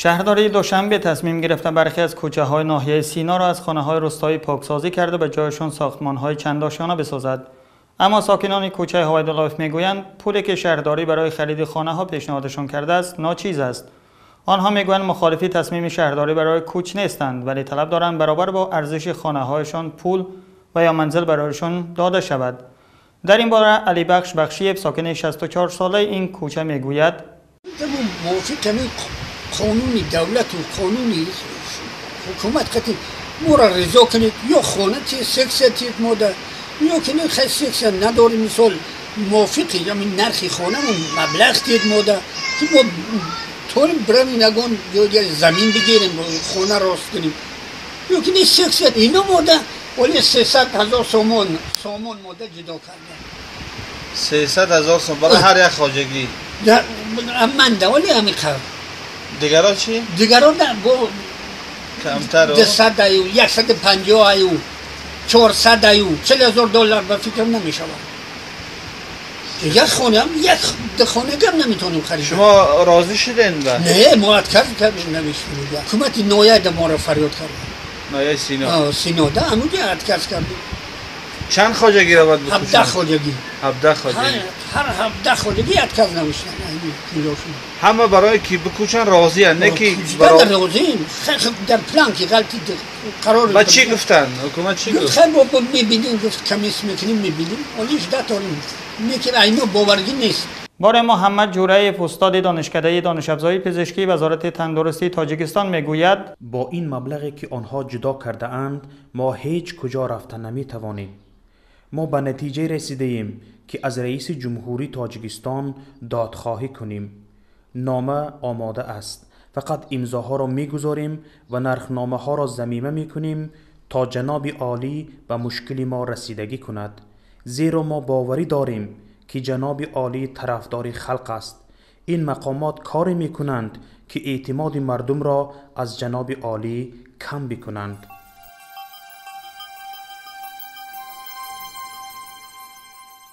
Шаҳрдории Душанбе тасмим гирифта бархе аз кӯчаҳои ноҳияи Синоро аз хонаҳои рустоӣ поксозӣ карда ба ҷойшон сохтмонҳои чандошёна бисозад. Аммо сокинони кӯчаи Ҳовайдуллоев мегӯянд, пуле ки шаҳрдорӣ барои хариди хонаҳо пешниҳодашон кардааст ночиз аст. Онҳо мегӯянд, мухолифи тасмими шаҳрдорӣ барои кӯч нестанд, вале талаб доранд баробар бо арзиши хонаҳояшон пул ва ё манзил барояшон дода шавад. Дар ин бора Алибахш Бахшиев, сокини 64 солаи ин кӯча, мегӯяд: Қонуни давлату қонуни ҳукумат қати моро ризо кунед, ё хона чи сексия тиед мода, ё ки не, хай, сексия надорем, мисол, мувофиқи ҳамин нархи хонамон маблағ тиед мода, ки мо тонем биравем ягон ҷоя замин бигирем, хона рост кунем, ё ки не, сексия ино мода. Оли 300 000 сомон мода ҷудо карда. 300 000 сом барои ҳар як хоҷагӣ? Ман даволи ҳамин қадр. Дигаро чӣ? Дигаро бо камтар. 200 аю, 150 аю, 400 аю, 40 000 доллар ба фикрам намешавад. Як хона, як хонагам наметонем харид. Шумо розӣ шуден ба? Не, мо отказ кардем, навиштем. Ҳукумати нояда моро фарёд кард. Нояи Сино? Сино да, ҳамуҷа отказ кардем. Чанд хоҷагиро бояд? 17 хоҷагӣ. 17 хоҷагӣ. Ҳар 17 хоҷагӣ отказ навиштан. Ҳама барои ки бикӯчан розиянд, не ки? Розием, дар план ки ғалати қарор. Ба чӣ гуфтанд, ҳукумат чӣ гуфт? Хай, бо мебинем, гуфт, комисс мекунем, мебинем. Оли жда дорем, не ки айно боваргӣ нест. Боре Муҳаммад Ҷураев, устоди донишкадаи донишафзои пизишкии Вазорати тандурустии Тоҷикистон, мегӯяд: Бо ин маблағе ки онҳо ҷудо кардаанд, мо ҳеҷ куҷо рафта наметавонем. Мо ба натиҷа расидаем, ки аз раиси ҷумҳурии Тоҷикистон додхоҳӣ кунем. Нома омода аст, фақат имзоҳоро мегузорем ва нархномаҳоро замима мекунем, то ҷаноби олӣ ба мушкили мо расидагӣ кунад, зеро мо боварӣ дорем, ки ҷаноби олӣ тарафдори халқ аст. Ин мақомот коре мекунанд, ки эътимоди мардумро аз ҷаноби олӣ кам бикунанд.